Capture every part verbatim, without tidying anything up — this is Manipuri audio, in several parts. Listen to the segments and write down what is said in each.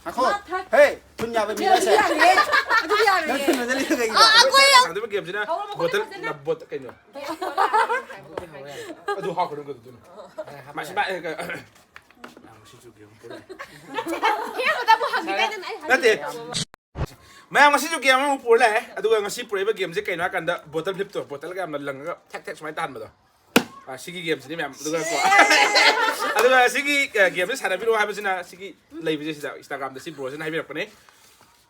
ꯉꯥꯏꯈꯣ꯫ ꯍꯦ, ꯊꯨꯟ ꯌꯥꯕ ꯃꯤ ꯑꯗꯨ ꯍꯥꯏꯁꯦ꯫ ꯌꯥꯔꯣꯏꯌꯦ꯫ ꯑꯗꯨ ꯌꯥꯔꯣꯏꯌꯦ꯫ ꯅꯪ ꯊꯨꯟ ꯃꯗ ꯂꯩꯕ ꯀꯩꯒꯤꯅꯣ? ꯑꯥ, ꯑꯩꯈꯣꯏ ꯌꯥꯝ ꯁꯥꯟꯅꯗꯣꯏꯕ ꯒꯦꯝꯁꯤꯅ ꯍꯧꯔꯕ ꯕꯣꯇꯜ ꯈꯨꯗꯤꯡꯃꯛꯁꯦ ꯅ-, ꯕꯣꯇꯜ ꯀꯩꯅꯣ? ꯑꯗꯨ ꯍꯥꯞꯈ꯭ꯔꯣ ꯑꯗꯨꯝ ꯀꯩꯗꯧꯗꯣꯏꯅꯣ? ꯃꯥꯁꯤ ꯃꯥ-, ꯑꯦ, ꯀ-, ꯃꯌꯥꯝ ꯉꯁꯤꯁꯨ ꯒꯦꯝ ꯑꯃ ꯄꯨꯔ ꯂꯥꯛꯑꯦ꯫ ꯍꯦꯛ ꯍꯧꯕꯗ ꯑꯃꯨꯛ ꯍꯪꯈꯤꯗꯣꯏꯅꯦ ꯑꯩ ꯍꯥꯏꯕ꯫ ꯅꯠꯇꯦ꯫ ꯃꯌꯥꯝ ꯉꯁꯤꯁꯨ ꯒꯦꯝ ꯑꯃ ꯄꯨꯔ ꯂꯥꯛꯑꯦ꯫ ꯑꯗꯨꯒ ꯉꯁꯤ ꯄꯨꯔꯛꯏꯕ ꯒꯦꯝꯁꯦ ꯀꯩꯅꯣ ꯍꯥꯏꯀꯥꯟꯗ ꯕꯣꯇꯜ ꯐ꯭ꯂꯤꯞꯇꯣ, ꯕꯣꯇꯜꯒ ꯌꯥꯝꯅ ꯂꯪꯉꯒ ꯊꯦꯛ ꯊꯦꯛ ꯁꯨꯃꯥꯏꯅ ꯇꯥꯍꯟꯕꯗꯣ꯫ ꯑꯥ, ꯁꯤꯒꯤ ꯒꯦꯝꯁꯤꯅꯤ ꯃꯌꯥꯝ꯫ ꯑꯗꯨꯒ ꯀꯣ, ꯑꯗꯨꯒ ꯁꯤꯒꯤ, ꯑ, ꯒꯦꯝꯁꯦ ꯁꯥꯟꯅꯕꯤꯔꯣ ꯍꯥꯏꯕꯁꯤꯅ ꯁꯤꯒꯤ ꯂꯩꯕꯁꯦ ꯁꯤꯗ Instagram-ꯗ ꯁꯤ ꯕ꯭ꯔꯣꯁꯤꯅ ꯍꯥꯏꯕꯤꯔꯛꯄꯅꯦ꯫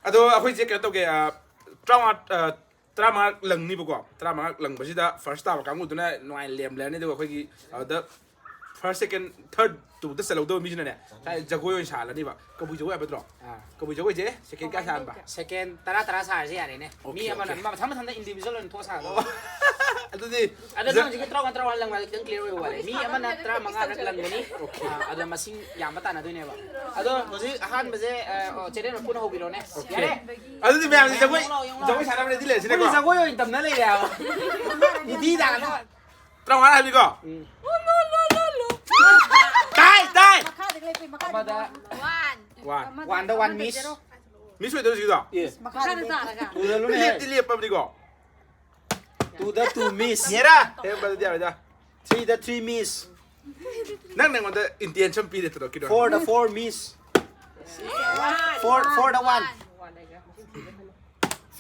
ꯑꯗꯣ ꯑꯩꯈꯣꯏꯁꯦ ꯀꯩꯅꯣ ꯇꯧꯒꯦ, ꯑ, ꯇꯔꯥꯃꯉꯥ, ꯑ, ꯇꯔꯥꯃꯉꯥ ꯂꯪꯅꯤꯕꯀꯣ꯫ ꯇꯔꯥꯃꯉꯥ ꯂꯪꯕꯁꯤꯗ ꯐꯥꯔꯁ ꯇꯥꯕ ꯀꯥꯡꯕꯨꯗꯨꯅ ꯅꯨꯡꯉꯥꯏꯅ ꯂꯦꯝ ꯂꯩꯔꯅꯤ꯫ ꯑꯗꯨꯒ ꯑꯩꯈꯣꯏꯒꯤ ꯑꯗꯨꯗ ꯐꯥꯔꯁ, ꯁꯦꯀꯦꯟ, ꯊꯥꯔꯠ ꯇꯨꯗ ꯆꯠꯍꯧꯗꯕ ꯃꯤꯁꯤꯅꯅꯦ, ꯁꯥꯏ ꯖꯒꯣꯏ ꯑꯣꯏꯅ ꯁꯥꯍꯜꯂꯅꯤꯕ꯫ ꯀꯕꯨꯏ ꯖꯒꯣꯏ ꯍꯥꯏꯕ ꯅꯠꯇ꯭ꯔꯣ? ꯑꯥ꯫ ꯀꯕꯨꯏ ꯖꯒꯣꯏꯁꯦ ꯁꯦꯀꯦꯟ ꯀꯌꯥ ꯁꯥꯍꯟꯕ? ꯁꯦꯀꯦꯟ ꯇꯔꯥ, ꯇꯔꯥ ꯁꯥꯔꯁꯦ ꯌꯥꯔꯦꯅꯦ꯫ ꯑꯣꯀꯦ, ꯃꯤ ꯑꯃꯅ ꯑꯣꯀꯦ꯫ ꯃꯊꯪ ꯃꯊꯪꯗ individual ꯑꯣꯏꯅ ꯊꯣꯛꯑ ꯁꯥꯒꯗꯕ꯫ ꯑꯣ꯫ ꯑꯗꯨꯗꯤ ꯑꯗꯣ ꯖ- ꯅꯪ ꯍꯧꯖꯤꯛꯀꯤ ꯇꯔꯥꯃꯉꯥ, ꯇꯔꯥꯃꯉꯥ ꯂꯪꯕ ꯍꯥꯏꯗꯣ ꯈꯤꯇꯪ clear ꯑꯣꯏꯕ ꯋꯥꯠꯂꯦ꯫ ꯃꯤ ꯑꯃꯅ ꯇꯔꯥꯃꯉꯥꯔꯛ ꯂꯪꯒꯅꯤ꯫ ꯑꯣꯀꯦ꯫ ꯑꯥ, ꯑꯗꯣ ꯃꯁꯤꯡ ꯌꯥꯝꯕ ꯇꯥꯟꯅꯗꯣꯏꯅꯦꯕ꯫ ꯑꯗꯣ ꯍꯧꯖꯤꯛ ꯑꯍꯥꯟꯕꯁꯦ, ꯑ, ꯑꯣ, ꯆꯦꯅꯦꯜ ꯃꯄꯨꯅ ꯍꯧꯕꯤꯔꯣꯅꯦ꯫ ꯑꯣꯀꯦ꯫ ꯌꯥꯔꯦ? ꯑꯗꯨꯗꯤ ꯃꯌꯥꯝꯁꯦ ꯖꯒꯣꯏ, ꯌꯦꯡꯉꯣ, ꯂꯥꯎ, ꯌꯦꯡꯉꯣ, ꯂꯥꯎ꯫ ꯖꯒꯣꯏ ꯁꯥꯟꯅꯕ ready ꯂꯩꯔꯁꯤꯅꯦꯀꯣ? ꯑꯩꯈꯣꯏꯗꯤ ꯖꯒꯣꯏ ꯑꯣꯏꯅ ꯇꯝꯅ ꯂꯩꯔꯦ ꯍꯥꯏꯕ꯫ ꯅꯤꯗꯤ ꯇꯥꯒꯅꯣ꯫ ꯇꯔꯥꯃꯉꯥ ꯍꯥꯏꯕꯅꯤꯀꯣ? ꯎꯝ꯫ ꯇꯥꯏ, ꯇꯥꯏ! ꯃꯈꯥꯗ ꯂꯩ, ꯃꯈꯥꯗ ꯑꯃꯗ ꯂꯩ꯫ One꯫ One꯫ ꯑꯃꯗ, One ꯗ one ꯑꯃꯗ miss꯫ Zero꯫ Miss ꯑꯣꯏꯗꯧꯔꯤꯁꯤꯗꯣ? Yes꯫ ꯃꯈꯥꯗ ꯃꯈꯥꯗ ꯂꯩ꯫ ꯇꯥꯔꯒ꯫ ꯇꯨꯗ ꯂꯨꯅꯦ꯫ ꯂꯦꯞꯇꯤ ꯂꯦꯞꯄꯕꯅꯤꯀꯣ? Two ꯗ two miss꯫ ꯌꯦꯔꯥ! ꯂꯦꯞꯄꯗꯤ ꯌꯥꯔꯣꯏꯗ꯫ Three ꯗ three miss꯫ ꯅꯪ ꯅꯪꯉꯣꯟꯗ intention ꯄꯤꯔꯦ ꯇꯨꯔꯛꯀꯤꯗꯣ꯫ Four to four miss꯫ Four, four to one꯫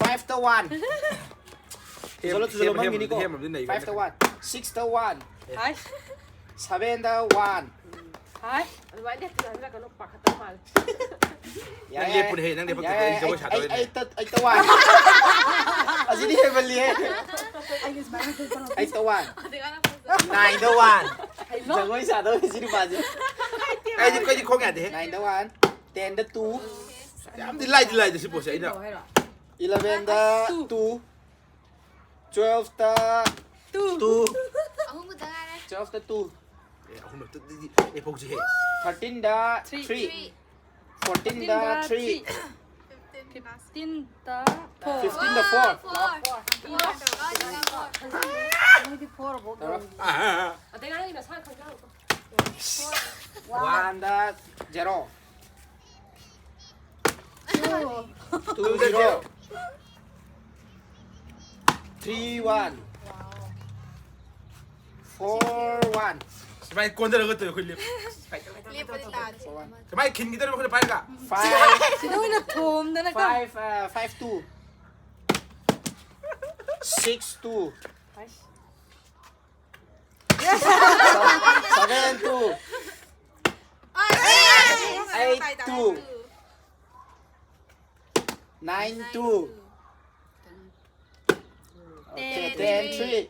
Five to one꯫ ꯍꯦꯝ-, ꯆꯠꯂꯣ, ꯆꯠꯂꯣ, ꯍꯦꯝ-, ꯃꯪꯒꯤꯅꯤꯀꯣ꯫ ꯍꯦꯝ-, ꯍꯦꯝ-, ꯍꯦꯝ-, Five to one꯫ Six to one꯫ ꯍꯥꯏ꯫ Seven to one꯫ ꯍꯥꯏ꯫ ꯑꯗꯨꯃꯥꯏꯅ ꯂꯦꯞꯇꯨꯅ ꯍꯥꯏꯕꯤꯔꯛꯀꯅꯨ, ꯄꯥꯈꯠꯇꯧ ꯃꯥꯜꯂꯦ꯫ ꯌꯥꯔꯦ, ꯅꯪ ꯌꯥꯔꯦ꯫ ꯂꯦꯞꯄꯨꯅꯦꯍꯦ, ꯅꯪ ꯂꯦꯞꯄ ꯌꯥꯔꯦ, ꯀꯩꯗꯧꯕꯩ ꯖꯒꯣꯏ ꯑꯩ, ꯁꯥꯗꯣꯏꯅꯣ? ꯑꯩ, ꯑꯩ ꯇ-, ꯑꯩ ꯇ one꯫ ꯑꯁꯤꯗꯤ ꯍꯦꯟꯃꯜꯂꯤꯍꯦ꯫ ꯑꯩꯒꯤ ꯁꯨꯃꯥꯏꯅ ꯇꯧ-, ꯇꯧ-, ꯑꯩ ꯇ one꯫ Nine ꯗ one꯫ ꯍꯩꯃꯥ꯫ ꯖꯒꯣꯏ ꯁꯥꯗꯧꯔꯤ ꯁꯤ ꯅꯨꯄꯥꯁꯦ꯫ ꯑꯩꯗꯤ, ꯑꯩꯗꯤ ꯈꯣꯡ ꯌꯥꯗꯦꯍꯦ꯫ Nine ꯗ one꯫ Ten ꯗ two꯫ ꯌꯥꯝꯗꯤ ꯂꯥꯏꯗꯤ ꯂꯥꯏꯗ ꯁꯤ ꯄꯣꯠꯁꯦ ꯑꯩꯅ꯫ Eleven ꯗ two꯫ Two꯫ Twelve ꯇ two꯫ Two꯫ ꯑꯍꯨꯝ ꯈꯛꯇ ꯉꯥꯏꯔꯦ꯫ Twelve ꯇ two꯫ ꯑꯦ, ꯑꯍꯨꯝ ꯈꯛꯇꯗꯤ ꯑꯦ ꯐꯧꯁꯤꯍꯦ꯫ Thirteen ꯗ three꯫ Three꯫ Fourteen ꯗ three꯫ Fifteen ꯗ four꯫ Fifteen ꯗ four꯫ Four꯫ ꯃꯣꯏꯗꯤ four ꯐꯧ ꯇꯧꯔꯣ꯫ ꯌꯧꯏ꯫ ꯑꯥ, ꯑꯥ, ꯑꯥ꯫ ꯑꯇꯩ ꯉꯔꯥꯡꯒꯤ ꯅꯁꯥꯅ ꯈꯪꯖꯔꯣꯀꯣ꯫ One ꯗ zero꯫ Two zero. Three one. Four one. ꯁꯨꯃꯥꯏꯅ ꯀꯣꯟꯊꯔꯒ ꯇꯧꯋꯦ ꯑꯩꯈꯣꯏ ꯂꯦꯞ꯫ ꯂꯦꯞꯄꯗꯤ ꯇꯥꯗꯦ꯫ ꯁꯨꯃꯥꯏꯅ ꯈꯤꯟꯈꯤꯗꯣꯏꯅꯦ ꯑꯩꯈꯣꯏꯅ ꯄꯥꯏꯔꯒ꯫ Five. ꯁꯤꯗ ꯑꯣꯏꯅ ꯊꯣꯝꯗꯅ ꯀꯣ꯫ Five, uh, five two. Six two. Seven two. Eight two. Nine two. Okay, ten three.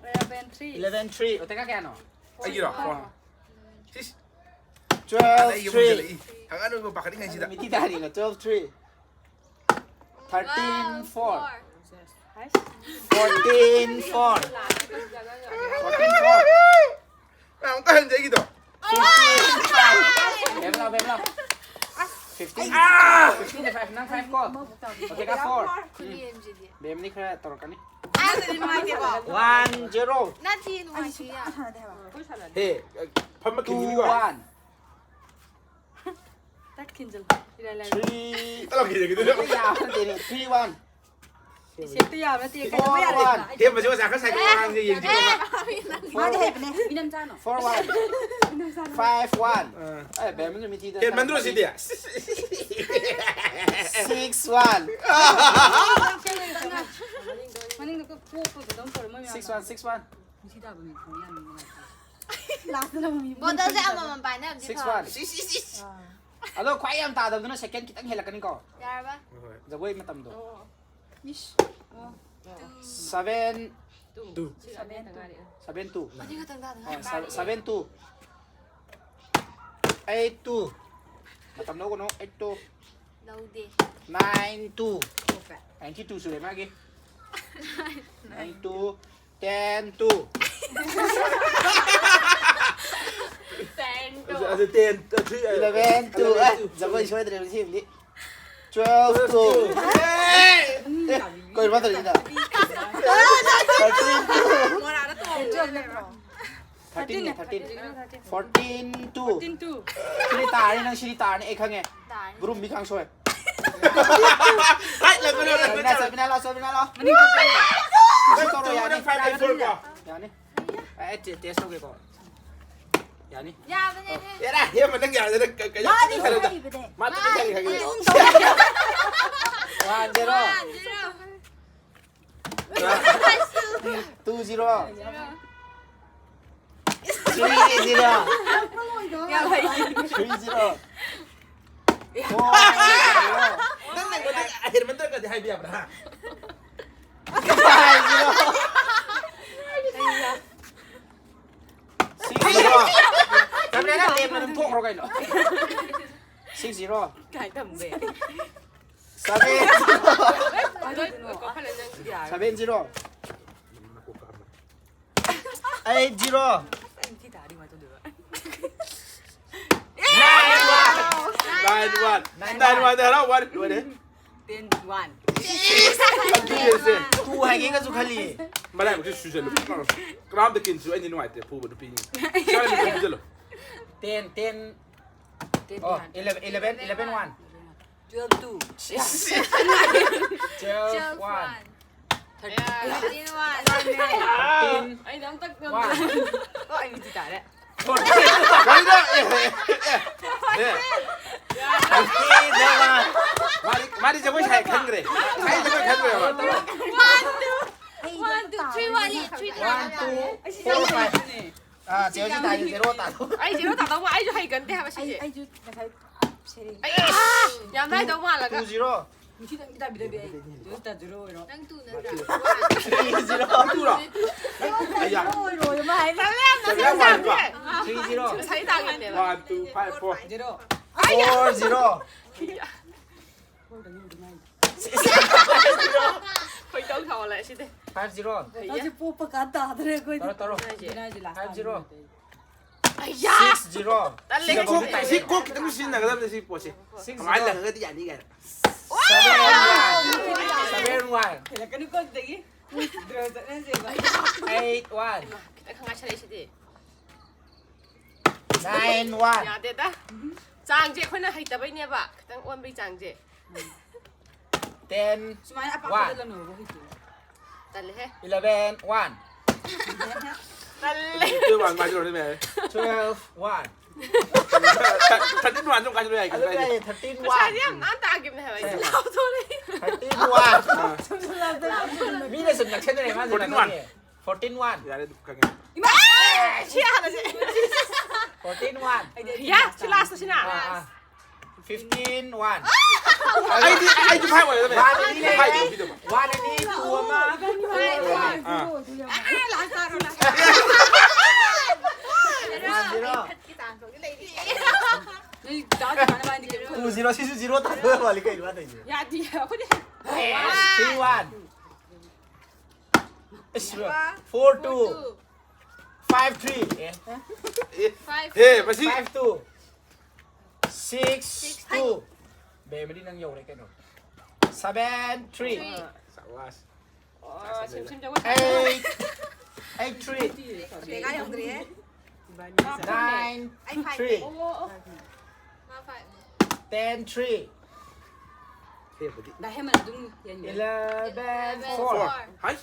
Eleven three. Eleven three. O, teka, kaya ano? Ay, yun ako. Sis. Twelve three. Ang ano mo, bakit nga sila? Miti dari na, twelve three. Thirteen four. Fourteen four. Fourteen four. Ang tahan dyan ito. Fifteen five. Bem lang, bem lang. Fifteen. Ah! Fifteen five. Nang five ko. O, teka, four. Bem ni kaya toro kani. One zero. Nati yung mga siya. Hey, pamakin ko. Two one. 딱 kin 줄. 이래라. Three. Alam kita gitu. Three one. 이 색도 야, 나 되게 Four one. Dia masih masih akan saya kurang dia yang juga. Four one. Four one. Five one. Eh, bem ni miti. Dia mandro si dia. Six one. Six one, six one. 뭐 다시 한 번만 봐요. Six one. ꯑꯗꯣ ꯈ꯭ꯋꯥꯏ ꯌꯥꯝ ꯇꯥꯗꯕꯗꯨꯅ second ꯈꯤꯇꯪ ꯍꯦꯜꯂꯛꯀꯅꯤꯀꯣ꯫ ꯌꯥꯔꯕ? ꯍꯣꯏ꯫ ꯖꯒꯣꯏ ꯃꯇꯝꯗꯣ꯫ Seven two. Seven two. ꯑꯅꯤ ꯈꯛꯇꯪ ꯇꯥꯗ ꯉꯥꯏꯔꯤ꯫ Seven two. Eight two. ꯃꯇꯝ ꯂꯧꯒꯅꯨ꯫ Eight two. ꯂꯧꯗꯦ꯫ Nine two. Ninety two ꯁꯨꯔꯦ ꯃꯥꯒꯤ꯫ Nine two. Ten two. Ten two. ꯑꯗꯨ ten, three, eleven two. ꯑꯦ, ꯖꯒꯣꯏ ꯁꯣꯏꯗ꯭ꯔꯦ ꯉꯁꯤꯗꯤ꯫ Twelve two. ꯑꯦ, ꯀꯩꯅꯣ ꯃꯥ ꯇꯧꯔꯤꯁꯤꯅ? Thirteen two. ꯃꯣꯔꯥꯗ ꯇꯣꯡꯉꯒ ꯂꯩꯕ꯭ꯔꯣ? Thirteen ꯅꯦ, thirteen. Fourteen two. Fourteen two. ꯁꯤꯗꯤ ꯇꯥꯔꯅꯤ ꯅꯪ, ꯁꯤꯗꯤ ꯇꯥꯔꯅꯤ ꯑꯩ ꯈꯪꯉꯦ꯫ ꯒꯨꯔꯨꯝꯕꯤ ꯀꯥꯡꯁꯣꯏ꯫ ꯍꯥꯏ, ꯂꯩꯕꯅꯦ, ꯂꯩꯕꯅꯦ꯫ ꯆꯠꯃꯤꯟꯅ, ꯆꯠꯃꯤꯟꯅ ꯂꯥꯎ, ꯆꯠꯃꯤꯟꯅ ꯂꯥꯎ꯫ ꯅꯪ ꯇꯧꯔꯣ, ꯌꯥꯅꯤ꯫ Two, two, five, eight, four ꯀꯣ꯫ ꯌꯥꯅꯤ꯫ ꯑꯦ, ꯇꯦ-, test ꯇꯧꯒꯦꯀꯣ꯫ ꯌꯥꯅꯤ꯫ ꯌꯥꯕꯅꯦ꯫ ꯑꯦꯔꯥ, ꯍꯦ, ꯃꯊꯪ ꯌꯥꯔꯗꯤ ꯅꯪ ꯀ-, ꯀꯩꯅꯣ ꯃꯥꯗꯤ ꯈꯜꯂꯨꯗ꯫ ꯍꯩꯕꯅꯦ꯫ ꯃꯥ ꯇꯨꯃꯤꯟ ꯂꯩꯈ꯭ꯔꯒꯦ꯫ ꯑꯗꯨꯝ ꯇꯧ꯫ One zero꯫ One zero꯫ Two zero꯫ Three zero꯫ ꯌꯥꯝ ꯍꯩ꯫ Three zero꯫ Four zero꯫ ꯅꯪ ꯅꯪ ꯃꯊꯪ ꯑꯍꯦꯟ ꯃꯟꯇ꯭ꯔꯒꯗꯤ ꯍꯥꯏꯕ ꯌꯥꯕ꯭ꯔꯥ? Five zero꯫ Six zero꯫ ꯆꯠꯂꯦꯅ ꯇꯦꯞꯅ ꯑꯗꯨꯝ ꯊꯣꯛꯈ꯭ꯔꯣ ꯀꯩꯅꯣ꯫ Six zero꯫ ꯀꯥꯏ ꯊꯝꯒꯦ? Seven꯫ ꯀꯩꯅꯣ? Seven zero꯫ Eight zero꯫ ꯁꯤ ꯇꯥꯔꯗꯤ ꯀꯃꯥꯏ ꯇꯧꯗꯣꯏꯕ? Nine one꯫ Nine one꯫ Nine one ꯗ ꯍꯔꯥꯎ ꯋꯥꯔꯤ ꯂꯣꯏꯔꯦ꯫ Ten one꯫ ꯑꯗꯨꯅꯦꯁꯦ꯫ Two ꯍꯥꯏꯒꯦꯒꯁꯨ ꯈꯜꯂꯤ꯫ ꯃꯔꯥꯏꯕꯛꯁꯦ ꯁꯨꯖꯜꯂꯨ꯫ ꯀꯅꯥꯝꯇ ꯀꯤꯟꯁꯨ ꯑꯩꯗꯤ ꯅꯨꯡꯉꯥꯏꯇꯦ ꯐꯨꯕ ꯅꯨꯄꯤꯅꯤ꯫ ꯁ꯭ꯋꯥꯏꯗ ꯐꯨꯖꯜꯂꯨ꯫ Ten, ten꯫ Ten ꯑꯣ, one꯫ Eleven, eleven, eleven one꯫ Twelve two꯫ Twelve one꯫ Thirteen one꯫ Thirteen one꯫ ꯑꯩꯅ ꯑꯝꯇ ꯉꯝꯗ꯭ꯔꯦ꯫ One꯫ ꯑꯣ, ꯑꯩ ꯃꯤꯇꯤ ꯇꯥꯔꯦ꯫ ꯀꯔꯤꯅꯣ? ꯑꯦ, ꯑꯦ, ꯑꯦ, ꯑꯦ꯫ ꯃꯥꯗꯤ, ꯃꯥꯗꯤ ꯖꯒꯣꯏ ꯁꯥꯏ ꯈꯟꯈ꯭ꯔꯦ꯫ ꯁꯥꯏ ꯖꯒꯣꯏ ꯈꯟꯈ꯭ꯔꯦꯕ꯫ One, two, one, two, three ꯋꯥꯠꯂꯤ, three ꯋꯥꯠꯂꯤ꯫ One, two, four, five꯫ ꯑꯥ, ꯆꯦ ꯍꯣꯏꯁꯤ ꯇꯥꯏ, zero ꯇꯥꯔꯣ꯫ ꯑꯩ zero ꯇꯥꯗꯧ ꯃꯥ-, ꯑꯩꯁꯨ ꯍꯩꯒꯟꯗꯦ ꯍꯥꯏꯕ ꯑꯩ, ꯁꯤꯁꯦ꯫ ꯑꯩꯁꯨ ꯉꯁꯥꯏ ꯁꯦꯔꯦꯡ ꯑꯩ, ꯑꯥ, ꯌꯥꯝ ꯂꯥꯏꯗꯧ ꯃꯥꯜꯂꯒ꯫ Two zero꯫ ꯅꯨꯡꯁꯤꯠ ꯑꯝꯇ ꯇꯥꯕꯤꯔꯝꯃꯦ ꯑꯩ꯫ Zero ꯇꯥ zero ꯑꯣꯏꯔꯣ꯫ ꯅꯪ two ꯅꯠꯇ꯭ꯔꯥ? Three zero꯫ Two ꯔꯣ? ꯑꯩꯌꯥ꯫ Zero ꯑꯣꯏꯔꯣ, ꯑꯃ ꯍꯥꯏ꯫ ꯇꯜꯂꯦ, ꯌꯥꯝ ꯇꯜꯂꯦ, ꯌꯥꯝ ꯇꯜꯂꯦ꯫ Three zero꯫ ꯉꯁꯥꯏ ꯇꯥꯈꯤꯕꯅꯦꯕ꯫ One, two, five, four꯫ Zero꯫ Four zero꯫ ꯈꯣꯏꯗꯧ ꯁꯥꯎꯒꯠꯂꯛꯑꯦ ꯁꯤꯗꯤ꯫ Five zero꯫ ꯍꯧꯖꯤꯛ ꯄꯣꯞꯄ ꯀꯥꯟ ꯇꯥꯗ꯭ꯔꯦ ꯑꯩꯈꯣꯏꯗꯤ꯫ ꯇꯧꯔꯣ, ꯇꯧꯔꯣ꯫ ꯍꯥꯏꯁꯦ꯫ Five zero꯫ ꯑꯩꯌꯥ! Six zero꯫ ꯇꯜꯂꯦ꯫ ꯁꯤ ꯀꯣꯛ, ꯁꯤ ꯀꯣꯛ ꯈꯤꯇꯪ ꯁꯤꯖꯤꯟꯅꯒꯗꯕꯅꯦ ꯁꯤ ꯄꯣꯠꯁꯦ꯫ Six zero꯫ ꯀꯃꯥꯏꯅ ꯂꯪꯉꯒꯗꯤ ꯌꯥꯅꯤ ꯀꯥꯏꯅ꯫ Seven one꯫ Seven one꯫ ꯍꯦꯜꯂꯛꯀꯅꯨꯀꯣ ꯑꯗꯨꯗꯒꯤ꯫ Draw ꯆꯠꯅꯁꯦꯕ꯫ Eight one꯫ ꯈꯤꯇꯪ ꯈꯪꯉꯥꯏ ꯁꯥꯔꯛꯏꯁꯤꯗꯤ꯫ Nine one꯫ ꯌꯥꯗꯦꯗ꯫ ꯆꯥꯡꯁꯦ ꯑꯩꯈꯣꯏꯅ ꯍꯩꯇꯕꯩꯅꯦꯕ, ꯈꯤꯇꯪ ꯑꯣꯟꯕꯩ ꯆꯥꯡꯁꯦ꯫ ten, ꯁꯨꯃꯥꯏꯅ ꯑꯄꯥꯛꯄꯗ ꯂꯪꯅꯕ ꯍꯩꯇꯦ꯫ ꯇꯜꯂꯦꯍꯦ꯫ eleven, one. ꯇꯜꯂꯦ꯫ ꯇꯨ ꯋꯥꯟ ꯄꯥꯏꯁꯤꯜꯂꯣ ꯑꯗꯨꯝ ꯌꯥꯔꯦ꯫ Twelve, one. ꯊꯥꯔꯇꯤꯟ ꯋꯥꯟꯁꯨ ꯄꯥꯏꯁꯤꯜꯂꯣ ꯌꯥꯏ ꯀꯩꯁꯨ ꯑꯗꯨꯝ ꯀꯥꯏꯗꯦ꯫ ꯌꯥꯏꯌꯦ, thirteen, ꯉꯁꯥꯏꯗꯤ one. ꯌꯥꯝ ꯅꯥꯟ ꯇꯥꯈꯤꯕꯅꯦ ꯍꯥꯏꯕ ꯑꯩꯁꯦ ꯂꯥꯎꯊꯣꯔꯛꯏ꯫ Thirteen, one. ꯃꯤꯅ ꯁꯨꯝ ꯅꯛꯁꯟꯅꯔꯦ ꯃꯥꯁꯦ Fourteen, one. ꯅꯛꯁꯟꯅꯔꯦ꯫ Fourteen, one. ꯌꯥꯔꯦ ꯑꯗꯨꯝ ꯈꯪꯉꯦ꯫ ꯁꯤ ꯍꯥꯟꯅꯁꯦ꯫ Fourteen, one. ꯌꯥ, ꯁꯤ ꯂꯥꯁꯇ ꯁꯤꯅ꯫ ꯑꯥ, ꯑꯥ. Fifteen, one. ꯑꯩꯗꯤ ꯑꯩꯗꯤ ꯐꯥꯏꯚ ꯑꯣꯏꯔꯦ꯫ One ꯑꯅꯤ ꯂꯩꯔꯦ. ꯐꯥꯏꯚ ꯑꯣꯏꯔꯦ꯫ One ꯑꯅꯤ, two ꯑꯃ. ꯑꯥ꯫ One zero. ꯅꯣꯏ ꯗꯥ ꯗꯨꯀꯥꯟ ꯅꯕꯥꯅꯤꯗꯤ ꯀꯩꯝ ꯈꯜꯂꯨ꯫ Two zero, ꯁꯤꯁꯨ zero ꯇꯥꯗꯣꯏ ꯃꯥꯜꯂꯤ ꯀꯩꯅꯣ ꯃꯥ ꯇꯧꯔꯤꯁꯦ. ꯌꯥꯗꯤ ꯑꯩꯈꯣꯏꯗꯤ꯫ Three, one. ꯑꯁ, four, two. Five, three. ꯑꯦ. Five. ꯍꯦ ꯃꯁꯤ Five, two. Six, two. ꯕꯦꯃꯔꯤ ꯅꯪ ꯌꯧꯔꯦ ꯀꯩꯅꯣ. Seven, three. Three. ꯁꯥꯕꯥꯁ꯫ ꯑꯣ, ꯁꯦꯝ ꯁꯦꯝ ꯖꯒꯣꯏ꯫ Eight, eight, three. ꯂꯦꯒꯥ ꯌꯧꯗ꯭ꯔꯤꯍꯦ꯫ Nine, ꯑꯩ five. Three. ꯑꯣ, ꯑꯣ, ꯑꯣ꯫ ꯃꯥ five. Ten, three. ꯍꯦꯕꯗꯤ꯫ ꯗꯥ ꯍꯦꯃꯟ ꯑꯗꯨꯝ ꯌꯦꯡꯉꯦ꯫ Eleven, Eleven, four. ꯍꯥꯏ꯫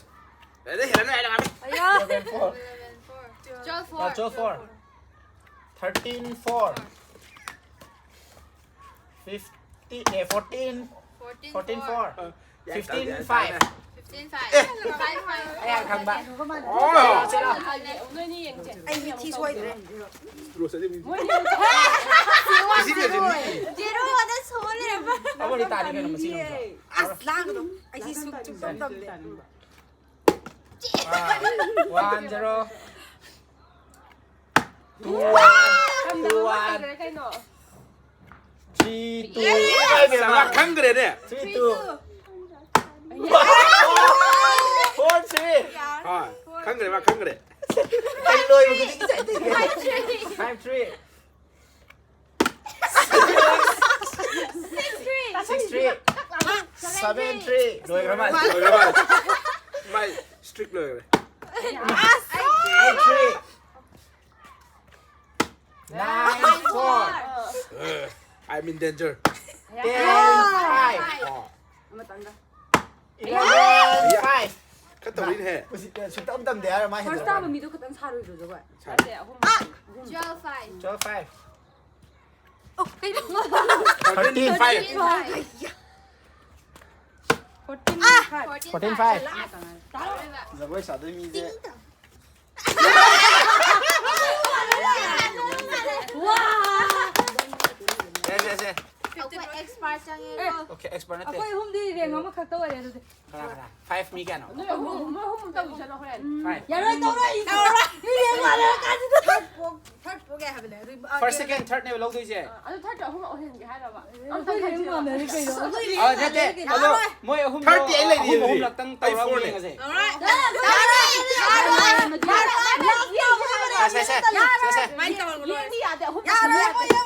ꯑꯗꯩ ꯍꯦꯜꯂꯝꯃꯦ ꯍꯥꯏꯔꯒ꯫ ꯑꯌꯥ꯫ Eleven, four. Eleven, four. Twelve, four. Uh, twelve, four. Thirteen, four. Fifteen, eh, fourteen. Fourteen, Fourteen, four. four. ꯌꯥꯏ, Fifteen, ꯌꯥꯏ, five. ꯌꯥꯏ. Fifteen, five. Five, five. ꯑꯩ ꯌꯥꯝ ꯈꯪꯕ. ꯑꯣ꯫ ꯅꯣꯏꯅꯤ ꯌꯦꯡꯁꯦ꯫ ꯑꯩ ꯃꯤꯠ ꯊꯤ ꯁꯣꯏꯗ꯭ꯔꯦ꯫ ꯀ꯭ꯂꯣꯁ ꯑꯗꯤ ꯃꯤ-, ꯃꯣꯏꯅꯤ ꯁꯤꯒꯁꯦ ꯃꯤ-, Zero ꯑꯗ ꯁꯣꯜ ꯂꯩꯔꯝꯕ꯫ ꯑꯃꯗꯤ ꯇꯥꯔꯤ ꯀꯩꯅꯣ ꯃꯁꯤ ꯅꯨꯃꯤꯠꯇꯣ. ꯑꯁ ꯂꯥꯡꯒꯅꯨ꯫ ꯑꯩꯁꯤ ꯁꯨꯝ ꯆꯨꯞꯄ ꯇꯝꯗꯦ꯫ Ah, one zero. Two one. Two one. ꯀꯩꯅꯣ? Three two. ꯃꯥ ꯈꯪꯈ꯭ꯔꯦꯅꯦ꯫ Three two. Four three. ꯑꯥ, ꯈꯪꯈ꯭ꯔꯦ, ꯃꯥ ꯈꯪꯈ꯭ꯔꯦ꯫ ꯑꯩ ꯂꯣꯏꯕ ꯈꯨꯗꯤꯡꯒꯤ ꯆꯠꯇꯣꯏꯅꯦ. Five three. Six three. Seven three. ꯂꯣꯏꯈ꯭ꯔ ꯃꯥꯜꯂꯦ. ꯂꯣꯏꯈ꯭ꯔ ꯃꯥꯜꯂꯦ꯫ ꯃꯥꯏ ꯁ꯭ꯇ꯭ꯔꯤꯛ ꯂꯣꯏꯈ꯭ꯔꯦ꯫ Eight three. Nine four. I'm in danger. Ten, five. ꯑꯣ꯫ ꯑꯃꯇꯪꯒ꯫ Eleven, five. ꯈꯔ ꯇꯧꯔꯤꯅꯦꯍꯦ꯫ ꯁꯨꯇꯝ ꯇꯝꯗꯦ ꯍꯥꯏꯔ ꯃꯥ ꯐꯥꯔꯁ ꯇꯥꯕ ꯃꯤꯗꯣ ꯈꯛꯇꯪ ꯁꯥꯔꯣꯏꯗ꯭ꯔꯣ ꯖꯒꯣꯏ? ꯅꯠꯇꯦ, ꯑꯍꯨꯝ꯫ Twelve five. Twelve, five. ꯑꯣ ꯀꯩꯅꯣ? Thirteen, five. Five. Fourteen five. Fourteen, five. ꯑꯃꯇꯪ ꯉꯥꯏꯔꯦ꯫ ꯖꯒꯣꯏ ꯁꯥꯗꯣꯏ ꯃꯤꯁꯦ꯫ ꯋꯥ! ꯁꯦ, ꯁꯦ, ꯁꯦ꯫ ꯑꯩꯈꯣꯏ ꯑꯦꯛꯁꯄꯥꯔꯠ ꯆꯪꯉꯦꯀꯣ꯫ Okay, expert ꯅꯠꯇꯦ꯫ ꯑꯩꯈꯣꯏ ꯑꯍꯨꯝꯗꯤ ꯔꯦꯡ ꯑꯃꯈꯛꯇ ꯑꯣꯏꯔꯦ ꯑꯗꯨꯗꯤ꯫ ꯀꯅꯥ, ꯀꯅꯥ? Five ꯃꯤ ꯀꯌꯥꯅꯣ? ꯅꯣꯏ ꯑꯍꯨꯝ, ꯃꯣꯏ ꯑꯍꯨꯝ ꯇꯧꯁꯜꯂꯣ ꯍꯣꯔꯦꯟ꯫ Five. ꯌꯥꯔꯣꯏ, ꯇꯧꯔꯣꯏ, ꯇꯧꯔꯣꯏ꯫ ꯃꯤ ꯔꯦꯡ ꯃꯥꯟꯅꯔ ꯀꯥꯟꯁꯤꯗ꯫ Third ꯅꯦꯕ ꯂꯧꯗꯣꯏꯁꯦ꯫ ꯑꯗꯨ ꯊꯥꯔꯠꯇ ꯑꯍꯨꯝ ꯑꯣꯏꯍꯟꯒꯦ ꯍꯥꯏꯔꯕ? ꯑꯩꯈꯣꯏ ꯔꯦꯡ ꯃꯥꯟꯅꯔꯦ ꯀꯩꯅꯣ꯫ ꯑ, ꯅꯠꯇꯦ꯫ ꯑꯗꯣ ꯃꯣꯏ ꯑꯍꯨꯝ Thirty ꯑꯩ ꯂꯩꯔꯤ ꯑꯍꯨꯝ ꯑꯗꯨꯗꯤ꯫ ꯑꯍꯨꯝꯂꯛꯇꯪ ꯑꯩ ꯇꯧꯔꯒ fourꯅꯦ꯫ ꯌꯦꯡꯉꯁꯦ꯫ Alright. ꯁꯦ, ꯁꯦ, ꯁꯦ, ꯁꯦ, ꯁꯦ꯫ ꯃꯥꯏ ꯇꯧꯔꯒ ꯂꯣꯏꯔꯦ꯫ ꯌꯥꯗꯦ ꯑꯍꯨꯝ꯫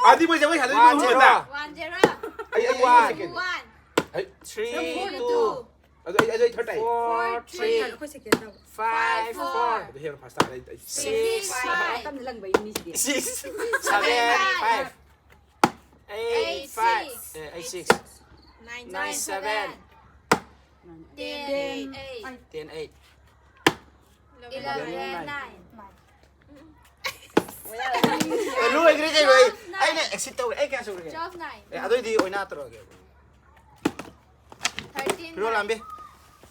ꯑꯗꯨꯗꯤ ꯃꯣꯏꯁꯦ ꯃꯣꯏ ꯍꯜꯂꯛꯏ One, ꯃꯣꯏ zero. ꯍꯜꯂꯛꯏ꯫ One zero. ꯑꯩ ꯑꯩ ꯑꯩ second꯫ One. Three, ꯑꯩ two, ꯑꯩ ꯑꯩ third ꯇꯥꯏ꯫ four, three, ꯑꯩꯈꯣꯏ second ꯇꯧꯕ꯫ Five, four. ꯑꯗꯨ ꯍꯦꯟꯅ fast ꯇꯥꯔꯦ ꯑꯩ꯫ Six, Five. ꯌꯥꯝꯅ ꯂꯪꯕ ꯃꯤꯁꯤꯗꯤ꯫ Six, seven, five. Eight, Eight, five. six. Eh, eight, six. Nine, Nine, seven. Ten, eight. Ten, eight. Eleven, nine. ꯂꯣꯏꯈ꯭ꯔꯦ ꯀꯩꯅꯣ ꯑꯩ꯫ ꯑꯩꯅ exit ꯇꯧꯔꯦ꯫ ꯑꯩ ꯀꯌꯥ ꯁꯨꯔꯒꯦ? Twelve, nine. ꯑꯦ, ꯑꯗꯨꯑꯣꯏꯗꯤ ꯑꯣꯏꯅ ꯇꯧꯔꯒꯦ꯫ Thirteen, ꯐꯤꯔꯣꯜ nine. ꯂꯥꯝꯕꯤ꯫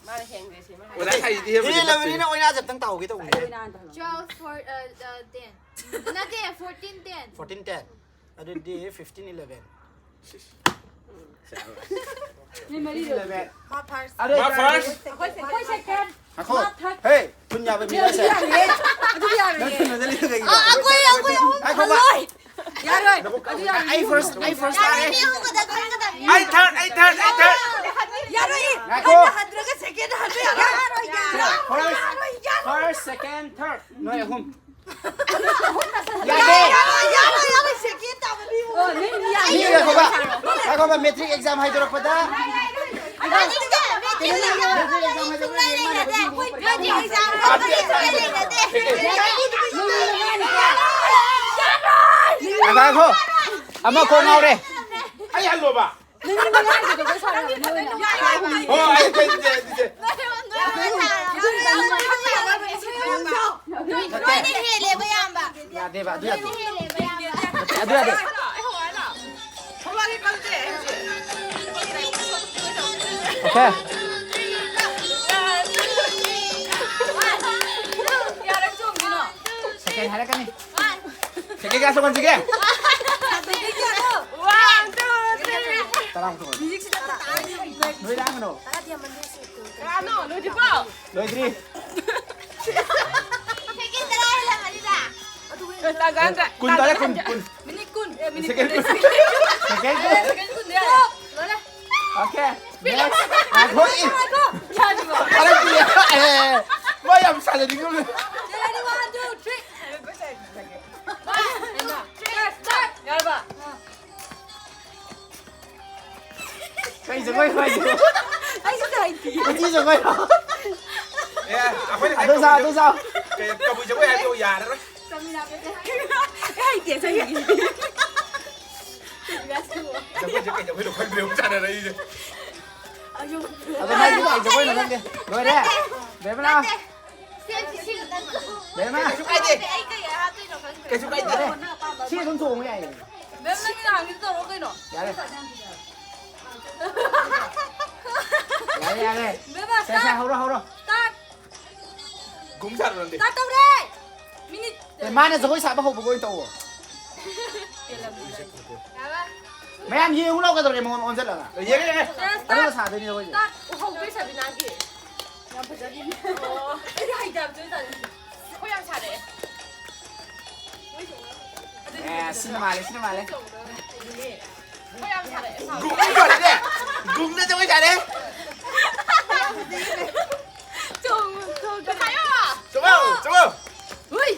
ꯃꯥꯅ ꯍꯦꯟꯈ꯭ꯔꯦ ꯁꯤ ꯃꯥ ꯍꯦꯟꯈ꯭ꯔꯦ꯫ ꯑꯣꯖꯥ ꯍꯥꯏꯁꯤꯗꯤ ꯍꯦꯟꯕꯗꯤ ꯅꯠꯇꯦ꯫ ꯍꯦꯜꯂꯕꯅꯤꯅ ꯑꯣꯏꯅ ꯑꯝꯇꯪ ꯇꯧꯍꯧꯒꯦ ꯇꯧꯕꯅꯦ꯫ Twelve, four, uh, uh, ten. ꯅꯠꯇꯦ, fourteen, ten. Fourteen, ten. ꯑꯗꯨꯗꯤ fifteen, eleven. ꯃꯤ ꯃꯔꯤꯗꯣ꯫ Eleven. ꯃꯥ first. ꯑꯗꯨ ꯃꯥ first꯫ ꯑꯩꯈꯣꯏ second꯫ ꯉꯥꯏꯈꯣ꯫ ꯍꯦ, ꯊꯨꯟ ꯌꯥꯕ ꯃꯤ ꯅꯠꯇꯦ꯫ ꯑꯗꯨꯗꯤ ꯌꯥꯔꯣꯏꯌꯦ꯫ ꯅꯪ ꯊꯨꯟ ꯃꯗ ꯂꯩꯕ ꯀꯩꯒꯤꯅꯣ? ꯑꯩꯈꯣꯏ, ꯑꯩꯈꯣꯏ ꯑꯍꯨꯝ ꯉꯥꯏꯈꯣꯕ꯫ ꯌꯥꯔꯣꯏ꯫ ꯑꯗꯨ ꯌꯥꯔꯣꯏ꯫ ꯑꯩ first, ꯑꯩ first ꯇꯥꯔꯦ꯫ ꯃꯤ ꯑꯍꯨꯝ ꯈꯛꯇ ꯈꯟꯒꯗꯕꯅꯤ꯫ ꯑꯩ third, ꯑꯩ third, ꯑꯩ third꯫ ꯌꯥꯔꯣꯏ꯫ ꯉꯥꯏꯈꯣ꯫ ꯍꯟꯊꯔꯒ second ꯍꯟꯕ ꯌꯥꯔꯣꯏ꯫ First, first, second, third. ꯅꯣꯏ ꯑꯍꯨꯝ꯫ ꯌꯥꯗꯦ꯫ ꯌꯥꯔꯣꯏ, ꯌꯥꯔꯣꯏ, ꯌꯥꯔꯣꯏ, second ꯇꯥꯕ ꯃꯤ ꯑꯍꯨꯝ꯫ ꯑꯣ, ꯅꯪ ꯌꯥꯔꯣꯏ꯫ ꯃꯤ ꯉꯥꯏꯈꯣꯕ꯫ ꯉꯥꯏꯈꯣꯕ, matric exam ꯍꯥꯏꯗꯣꯔꯛꯄꯗ꯫ Matric exam ꯍꯥꯏꯗꯣꯔꯛꯄꯗ ꯌꯦꯡꯉꯣ꯫ ꯉꯥꯏꯈꯣ꯫ ꯑꯃ ꯀꯣꯛ ꯉꯥꯎꯔꯦ꯫ ꯑꯩ ꯍꯜꯂꯣꯕ꯫ ꯍꯣ, ꯑꯩ ꯀꯩ ꯅꯠꯇꯦ, ꯅꯠꯇꯦ꯫ ꯅꯣꯏꯅ ꯍꯦꯜꯂꯦꯕ, ꯏꯌꯥꯝꯕ꯫ ꯌꯥꯗꯦꯕ, ꯑꯗꯨ ꯌꯥꯗꯦ꯫ ꯅꯣꯏꯅ ꯍꯦꯜꯂꯦꯕ, ꯏꯌꯥꯝꯕ꯫ ꯑꯗꯨ ꯌꯥꯗꯦ꯫ Okay. ꯌꯥꯔꯦ, ꯆꯣꯡꯒꯤꯅꯣ꯫ Second ꯍꯥꯏꯔꯛꯀꯅꯤ꯫ Second ꯀꯌꯥ ꯁꯨꯍꯟꯁꯤꯒꯦ? One, two, three. ꯇꯔꯥꯃꯨꯛ ꯁꯨꯍꯟꯁꯤ꯫ ꯅꯣꯏ ꯂꯥꯡꯒꯅꯣ꯫ ꯀꯌꯥꯅꯣ? ꯂꯣꯏꯗ꯭ꯔꯤꯕꯣ? ꯂꯣꯏꯗ꯭ꯔꯤ꯫ Second ꯇꯔꯥ ꯍꯦꯜꯂꯝꯃꯅꯤꯗ꯫ ꯀꯨꯟ ꯇꯥꯔꯦ, ꯀꯨꯟ, ꯀꯨꯟ꯫ Minute ꯀꯨꯟ꯫ ꯑꯦ, minute second ꯀꯨꯟ꯫ Second ꯀꯨꯟ꯫ ꯑꯦ, second ꯀꯨꯟ ꯌꯥꯔꯦ꯫ ꯂꯣꯏꯔꯦ꯫ Okay. Next. ꯉꯥꯏꯈꯣ, ꯏ꯫ ꯉꯥꯏꯈꯣ, ꯉꯥꯏꯈꯣ꯫ ꯌꯥꯗ꯭ꯔꯤꯕꯣ? ꯀꯔꯝ ꯀꯨꯏꯔꯦ? ꯑꯦ, ꯃꯣꯏ ꯌꯥꯝ ꯁꯥꯟꯅꯅꯤꯡꯉꯝꯃꯦ꯫ Ready, one, two, three. Start. ꯌꯥꯔꯕ? ꯀꯩ ꯖꯒꯣꯏ ꯍꯥꯏꯁꯤꯕꯣ? ꯑꯩꯁꯨ ꯍꯩꯇꯤꯌꯦ꯫ ꯎꯆꯤ ꯖꯒꯣꯏꯔꯣ? ꯑꯦ, ꯑꯩꯈꯣꯏꯅ ꯑꯗꯨ ꯁꯥꯎ, ꯑꯗꯨ ꯁꯥꯎ꯫ ꯀꯩ, ꯀꯕꯨꯏ ꯖꯒꯣꯏ ꯍꯥꯏꯕꯗꯣ ꯌꯥꯔꯔꯣꯏ꯫ ꯑꯩ ꯍꯩꯇꯦ, ꯑꯁꯦꯡꯕꯒꯤ꯫ ꯖꯒꯣꯏꯁꯦ ꯀꯩ ꯖꯒꯣꯏꯅꯣ ꯈꯪꯗ꯭ꯔꯦ ꯑꯃꯨꯛ ꯁꯥꯟꯅꯔꯛꯏꯁꯦ꯫ ꯑꯗꯣ ꯃꯥꯏꯗꯤ ꯀꯩ ꯖꯒꯣꯏꯅꯣ ꯈꯪꯗꯦ꯫ ꯂꯣꯏꯔꯦ꯫ ꯕꯦꯝꯃ ꯂꯥꯎ꯫ ꯕꯦꯝꯃ꯫ ꯀꯩꯁꯨ ꯀꯥꯏꯗꯦ꯫ ꯑꯩ ꯀꯩ ꯍꯥꯞꯇꯣꯏꯅꯣ ꯈꯪꯗ꯭ꯔꯦ꯫ ꯀꯩꯁꯨ ꯀꯥꯏꯗꯦ꯫ ꯁꯤ ꯑꯗꯨꯝ ꯆꯣꯡꯉꯨ ꯌꯥꯏꯌꯦ꯫ ꯕꯦꯝ, ꯅꯪꯒꯤ ꯅꯍꯥꯟꯒꯤꯗꯣ ꯇꯧꯔꯣ ꯀꯩꯅꯣ꯫ ꯌꯥꯔꯦ꯫ ꯌꯥꯔꯦ, ꯌꯥꯔꯦ꯫ ꯕꯦꯝꯃ, ꯁꯦ, ꯁꯦ, start꯫ ꯍꯧꯔꯣ, ꯍꯧꯔꯣ꯫ Start꯫ ꯒꯨꯝ ꯁꯥꯔꯣ ꯅꯪꯗꯤ꯫ Start ꯇꯧꯔꯦ꯫ Minute꯫ ꯑꯦ, ꯃꯥꯅ ꯖꯒꯣꯏ ꯁꯥꯕ ꯍꯧꯕꯒ ꯑꯣꯏꯅ ꯇꯧꯋꯣ꯫ ꯄꯦꯜꯂꯝꯅꯤ꯫ ꯃꯌꯥꯝ ꯌꯦꯡꯉꯨ ꯂꯥꯎ ꯀꯩꯗꯧꯔꯦ ꯃꯉꯣꯟ ꯑꯣꯟꯁꯤꯜꯂꯒ꯫ ꯌꯦꯡꯉꯦ, ꯌꯦꯡꯉꯦ꯫ Start꯫ ꯑꯗꯨꯒ ꯁꯥꯗꯣꯏꯅꯤ ꯖꯒꯣꯏꯁꯦ꯫ Start꯫ ꯍꯧꯗꯣꯏ ꯁꯕꯤꯅꯥꯒꯤ꯫ ꯌꯥꯝ ꯐꯖꯕꯤꯅꯤ꯫ ꯑꯣ, ꯑꯩꯗꯤ ꯍꯩꯇꯕ ꯖꯒꯣꯏ ꯁꯥꯅꯤꯡꯗꯦ꯫ ꯑꯩꯈꯣꯏ ꯌꯥꯝ ꯁꯥꯔꯛꯑꯦ꯫ ꯑꯦ, ꯁꯤꯅ ꯃꯥꯜꯂꯦ, ꯁꯤꯅ ꯃꯥꯜꯂꯦ꯫ ꯑꯩꯈꯣꯏ ꯌꯥꯝ ꯁꯥꯔꯛꯑꯦ, ꯁꯥꯎ꯫ ꯒꯨꯡꯅ ꯖꯒꯣꯏ ꯁꯥꯔꯦ꯫ ꯒꯨꯡꯅ ꯖꯒꯣꯏ ꯁꯥꯔꯦ꯫ ꯆꯣꯡꯉꯨ, ꯆꯣꯡꯉꯨ꯫ ꯍꯥꯏꯌꯣ꯫ ꯆꯣꯡꯉꯣ, ꯆꯣꯡꯉꯣ꯫ ꯍꯨꯏ꯫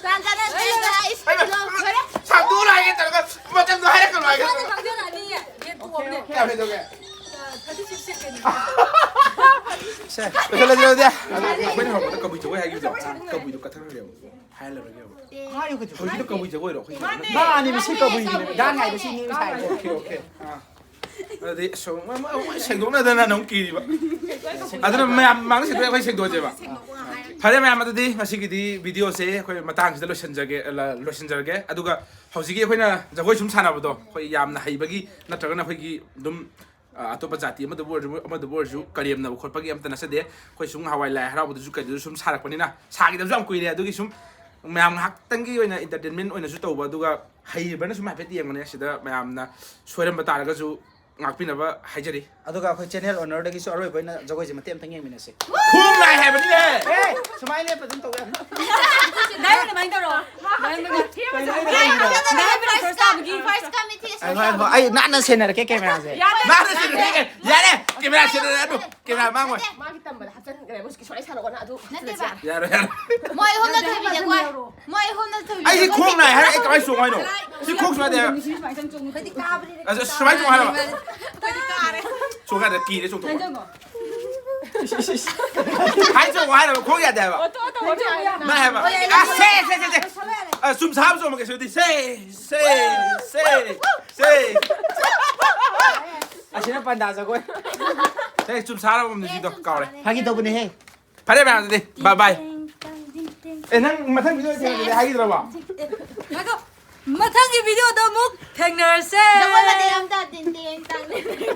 ꯇꯥꯟ ꯆꯥꯟꯅꯗ꯭ꯔꯦ, guys꯫ ꯍꯩꯃꯥ, ꯂꯣꯏꯔꯦ꯫ ꯁꯥꯡꯗꯣꯛꯑꯣ ꯍꯥꯏꯒꯦ ꯇꯧꯔꯒ ꯃꯇꯝꯗꯣ ꯍꯥꯏꯔꯛꯀꯅꯨ ꯍꯥꯏꯒꯦ ꯇꯧꯔꯒ꯫ ꯀꯌꯥ ꯍꯦꯟꯗꯣꯛꯀꯦ? ꯊꯥꯔꯇꯤ ꯁꯤꯛꯁ ꯁꯦꯀꯦꯟ꯫ ꯁꯦ, ꯂꯣꯏꯁꯤꯜꯂꯁꯤ ꯑꯗꯨꯗꯤ꯫ ꯑꯩꯈꯣꯏꯅ ꯍꯧꯔꯛꯄꯗ ꯀꯕꯨꯏ ꯖꯒꯣꯏ ꯍꯥꯏꯈꯤꯕꯗꯣ, ꯀꯕꯨꯏꯗꯣ ꯀꯠꯊꯈ꯭ꯔꯒꯦꯕ꯫ ꯍꯥꯏꯍꯜꯂꯔꯣꯏꯒꯦꯕ꯫ ꯍꯥꯏꯌꯨ ꯀꯩꯗꯧꯔꯒꯦ? ꯍꯧꯖꯤꯛꯀꯤꯗꯣ ꯀꯕꯨꯏ ꯖꯒꯣꯏꯔꯣ ꯑꯩꯈꯣꯏꯒꯤ? ꯃꯥꯅꯤ, ꯃꯁꯤ ꯀꯕꯨꯏꯒꯤꯅꯦ꯫ ꯒꯥꯟ ꯉꯥꯏꯕ ꯁꯤꯅꯤ ꯁꯥꯏꯗꯣ꯫ Okay, okay. ꯑꯥ꯫ ꯑꯗꯨꯗꯤ ꯑꯁ, ꯃ-, ꯃ-, ꯃꯣꯏ ꯁꯦꯡꯗꯣꯛꯅꯗꯅ ꯑꯃꯨꯛ ꯀꯤꯔꯤꯕ꯫ ꯑꯗꯨꯅ ꯃꯌꯥꯝ ꯃꯥꯡꯁꯤꯗ ꯑꯩꯈꯣꯏ ꯁꯦꯡꯗꯣꯛꯑꯁꯦꯕ꯫ ꯐꯔꯦ ꯃꯌꯥꯝ, ꯑꯗꯨꯗꯤ ꯉꯁꯤꯒꯤꯗꯤ ꯚꯤꯗꯤꯑꯣꯁꯦ ꯑꯩꯈꯣꯏ ꯃꯇꯥꯡꯁꯤꯗ ꯂꯣꯏꯁꯤꯟꯖꯒꯦ, ꯂ-, ꯂꯣꯏꯁꯤꯟꯖꯔꯒꯦ꯫ ꯑꯗꯨꯒ ꯍꯧꯖꯤꯛꯀꯤ ꯑꯩꯈꯣꯏꯅ ꯖꯒꯣꯏ ꯁꯨꯝ ꯁꯥꯟꯅꯕꯗꯣ, ꯑꯩꯈꯣꯏ ꯌꯥꯝꯅ ꯍꯩꯕꯒꯤ ꯅꯠꯇ꯭ꯔꯒꯅ ꯑꯩꯈꯣꯏꯒꯤ ꯑꯗꯨꯝ, ꯑ, ꯑꯇꯣꯞꯄ ꯖꯥꯇꯤ ꯑꯃꯗꯕꯨ ꯑꯣꯏꯔꯁꯨ, ꯑꯃꯗꯕꯨ ꯑꯣꯏꯔꯁꯨ ꯀꯔꯦꯝꯅꯕ ꯈꯣꯠꯄꯒꯤ ꯑꯝꯇ ꯅꯠꯆꯗꯦ꯫ ꯑꯩꯈꯣꯏ ꯁꯨꯝ ꯅꯍꯥꯟꯋꯥꯏ ꯂꯥꯏ ꯍꯔꯥꯎꯕꯗꯁꯨ ꯀꯩꯗꯁꯨ ꯁꯨꯝ ꯁꯥꯔꯛꯄꯅꯤꯅ, ꯁꯥꯈꯤꯗꯕꯁꯨ ꯌꯥꯝ ꯀꯨꯏꯔꯦ꯫ ꯑꯗꯨꯒꯤ ꯁꯨꯝ ꯃꯌꯥꯝ ꯉꯥꯏꯍꯥꯛꯇꯪꯒꯤ ꯑꯣꯏꯅ entertainment ꯑꯣꯏꯅꯁꯨ ꯇꯧꯕ, ꯑꯗꯨꯒ ꯍꯩꯕꯅ ꯁꯨꯝ ꯍꯥꯏꯐꯦꯠ ꯌꯦꯡꯕꯅꯦ꯫ ꯁꯤꯗ ꯃꯌꯥꯝꯅ ꯁꯣꯏꯔꯝꯕ ꯇꯥꯔꯒꯁꯨ ꯉꯥꯛꯄꯤꯅꯕ ꯍꯥꯏꯖꯔꯤ꯫ ꯑꯗꯨꯒ ꯑꯩꯈꯣꯏ channel ownerꯗꯒꯤꯁꯨ ꯑꯔꯣꯏꯕ ꯑꯣꯏꯅ ꯖꯒꯣꯏꯁꯦ ꯃꯇꯦꯛ ꯑꯃꯇꯪ ꯌꯦꯡꯃꯤꯟꯅꯁꯤ꯫ ꯈꯣꯡ ꯅꯥꯏ ꯍꯥꯏꯕꯅꯤꯅꯦ! ꯑꯦ, ꯁꯨꯃꯥꯏꯅ ꯂꯦꯞꯄ ꯑꯗꯨꯝ ꯇꯧ ꯌꯥꯅꯤ꯫ ꯅꯪ ꯑꯗꯨꯃꯥꯏꯅ ꯇꯧꯔꯣ꯫ ꯅꯪ ꯀꯩꯅꯣ ꯇꯧꯔꯤꯗꯣ? ꯀꯩꯅꯣ ꯑꯩꯅ ꯇꯧꯔꯤꯁꯤꯅ? ꯅꯪ ꯐꯥꯔꯁ ꯇꯥꯕꯒꯤ ꯉꯥꯏꯈꯣ, ꯉꯥꯏꯈꯣ, ꯑꯩ ꯅꯥꯟꯅ ꯁꯦꯟꯅꯔꯛꯀꯦ cameraꯁꯦ꯫ ꯃꯥꯅ ꯁꯦꯟꯅꯔꯒꯦ! ꯌꯥꯔꯦ! Camera ꯁꯦꯟꯅꯔꯦ ꯑꯗꯨ! Camera ꯃꯥꯡꯉꯣꯏ! ꯃꯥꯒꯤ ꯇꯝꯕꯗ ꯍꯥꯞꯆꯤꯟꯈ꯭ꯔꯦ, ꯃꯣꯏ ꯁꯨꯃꯥꯏꯅ ꯁꯥꯔꯛꯑꯣꯅ ꯑꯗꯨ ꯍꯥꯞꯆꯤꯜꯂꯁꯤ ꯅꯠꯇꯦꯕ꯫ ꯌꯥꯔꯦ꯫ ꯌꯥꯔꯣꯏ, ꯌꯥꯔꯣꯏ꯫ ꯃꯣꯏ ꯑꯍꯨꯝꯅ ꯊꯣꯏꯕꯤꯅꯦ, ꯀꯣꯏ꯫ ꯃꯣꯏ ꯑꯍꯨꯝꯅ ꯊꯣꯏꯕꯤꯅꯦ꯫ ꯑꯩꯁꯦ ꯈꯣꯡ ꯅꯥꯏ ꯍꯥꯏꯔ ꯑꯩ ꯀꯃꯥꯏꯅ ꯆꯣꯡꯉꯨ ꯍꯥꯏꯅꯣ? ꯁꯤ ꯈꯣꯡ ꯁꯨꯃꯥꯏꯅ ꯇꯧ ꯍꯥꯏꯕ꯫ ꯑꯩꯈꯣꯏꯗꯤ ꯀꯥꯕꯅꯤꯅ꯫ ꯑꯁ, ꯁꯨꯃꯥꯏꯅ ꯆꯣꯡꯉꯨ ꯍꯥꯏꯔꯕ? ꯑꯩꯈꯣꯏꯗꯤ ꯀꯥꯔꯦ꯫ ꯆꯣꯡꯉꯨ ꯍꯥꯏꯔ ꯀꯤꯔꯦ ꯆꯣꯡꯊꯣꯛꯄ꯫ ꯍꯥꯏ ꯆꯣꯡꯉꯨ ꯍꯥꯏꯔꯕ? ꯈꯣꯡ ꯌꯥꯗꯦ ꯍꯥꯏꯕ꯫ ꯅꯥꯏ ꯍꯥꯏꯕ꯫ ꯑ, ꯁꯦ, ꯁꯦ, ꯁꯦ, ꯁꯦ꯫ ꯑ, ꯆꯨꯝꯁꯥ ꯑꯃ ꯆꯣꯡꯉꯒꯦ ꯁꯤꯗꯤ꯫ ꯁꯦ, ꯁꯦ, ꯁꯦ, ꯁꯦ꯫ ꯑꯁꯤꯅ ꯄꯟꯗꯥ ꯖꯒꯣꯏ꯫ ꯁꯦ, ꯆꯨꯝꯁꯥ ꯑꯃ ꯁꯤꯗꯣ ꯀꯥꯎꯔꯦ꯫ ꯐꯥꯒꯤ ꯇꯧꯕꯅꯦꯍꯦ꯫ ꯐꯔꯦ ꯃꯌꯥꯝ, ꯑꯗꯨꯗꯤ bye bye꯫ ꯑꯦ, ꯅꯪ ꯃꯊꯪ video ꯊꯦꯡꯅꯗꯤ ꯍꯥꯏꯈꯤꯗ꯭ꯔꯕꯣ? ꯉꯥꯏꯈꯣ, ꯃꯊꯪꯒꯤ videoꯗ ꯑꯃꯨꯛ ꯊꯦꯡꯅꯔꯁꯦ꯫ ꯖꯒꯣꯏ ꯃꯇꯦꯛ ꯑꯝꯇ ꯇꯤꯡ ꯇꯤꯡ ꯇꯥꯡ ꯇꯤꯡ ꯇꯤꯡ꯫